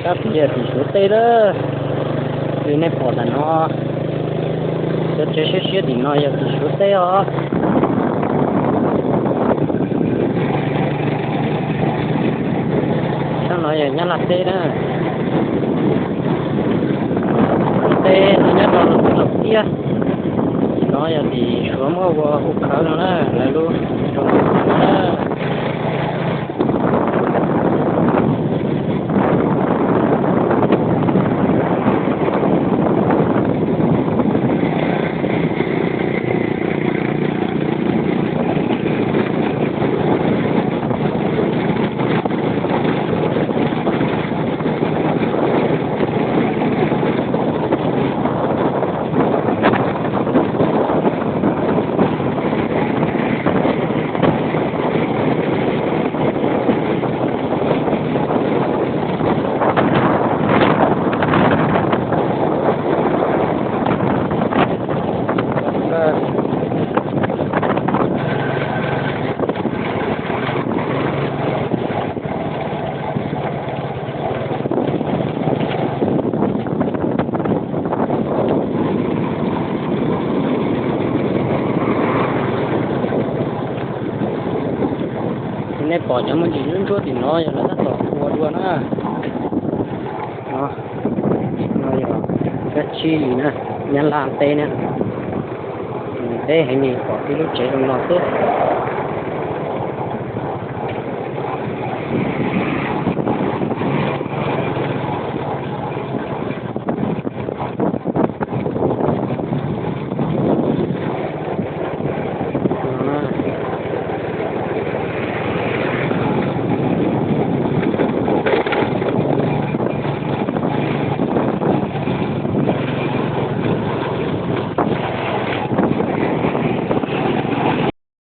Kab pis yog tim Suav teb na. Li nej pom ntawm no, cov tsev siab siab tim no yog tim Suav teb os. Sab no yog Nyab Laj teb na. Suav teb no nyob rau Laus Tiab. Tim no yog tim Suav muab ua hu khawv no na, lawv lub rau na. Nej pom cov me ntsis ntsuab ntsuab tim no yog lawv tab tom ua dua na. No, no yog kab tsib na, Nyab Laj teb na. Teb heev li, pom tib lub tsev zoo no xwb.